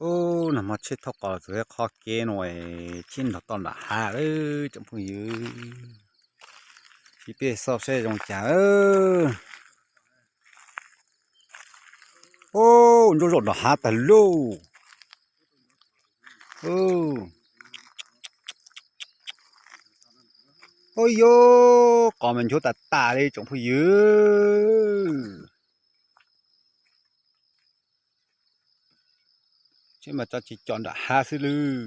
Ub, nag hmo tsheb thauj qos txog qhov kev no es tsheb nrog toj nram hav lawm tsoom phooj ywg. Cia peb xauj saib zoo cas. Ub, ntsuab zoj nram hav tag lauj. Ub, yog qos mas nchuav tas tas li tsoom phooj ywg. Tsheb mas tso tsis cov nram hav xwb lawm.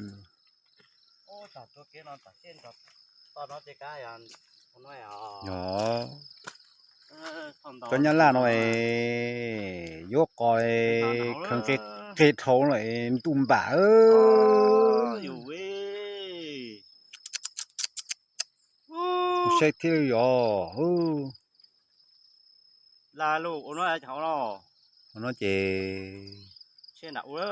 Yog, cov nyab laj no es yuav qos khaws qe dhau no es ntuj npam. Saib thiab yog. Ua no ces, ua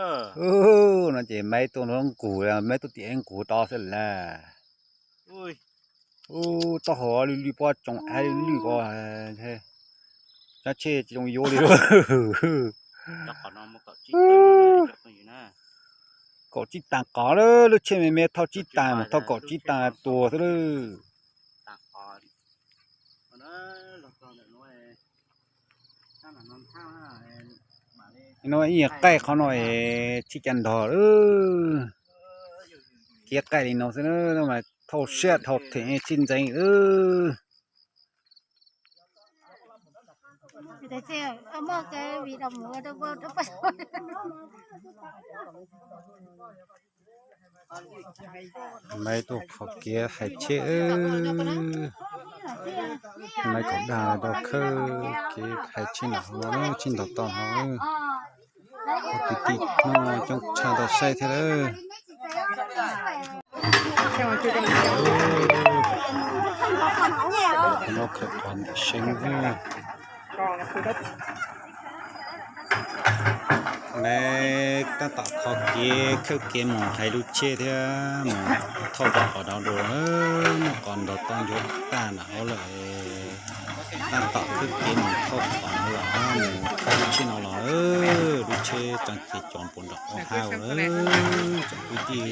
no ces maib tuaj nqus, maib tuaj tim nqus tod xwb lawm. Ub, taub hau lwj lwj pob tsoo ab lwj lwj ko. Cov tsheb tsis zoo yuav li. Kaum tsib tag qos lawm, lub tsheb me me thauj tsib tag mas thauj kaum tsib tag tuag xwb lawm. No ib yam qaij qhov no es tsis cas ntog lawm. Kiag qaij li no xwb mas thauj siab thauj them tsis ntxeev lawm. Maib tuaj qhov kev hais tsheb. Maib kom dag rau khawb kev hais tsheb nram no, tsheb nrog toj no. Kwv tij nyob coob tshaj tau saib thiab lawm. No khaws qos ntawm seeb thiab. Maib tab tom qhov kev khawb kev mus hais lub tsheb thiab mus thauj cov qos rau dua, muaj qos nrog toj nchuav tag nram hauv lawm. Tab tom khawb kev mus thauj qos no los mus thauj lub tsheb no los, lub tsheb tseem cev cov puas nram hauv hav lawm. Tsoom kwv tij,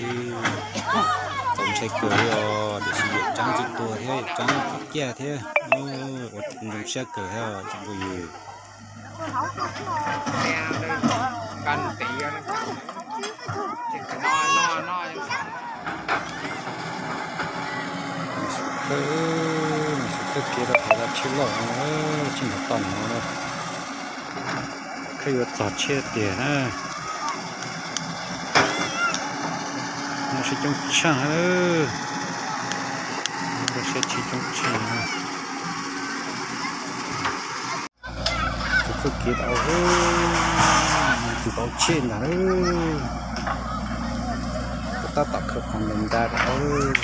txaus ntshai kawg li os, tiam sis yawm Tseeb tsis tuag thiab, yawm Tseeb tsis ciaj thiab. Ua zoo siab kawg thiab tsoom phooj ywg. Khawb, khawb kev rau hauv tsheb loj, tsheb nrog toj no, khawb yuav txog tsheb tiag na. Nyob siab coob tshaj, nyob siab tsheb coob tshaj. Tus khawb kev tau, tus tau tsheb ntag, tab tom khawb qos ntais ntais rau hauv.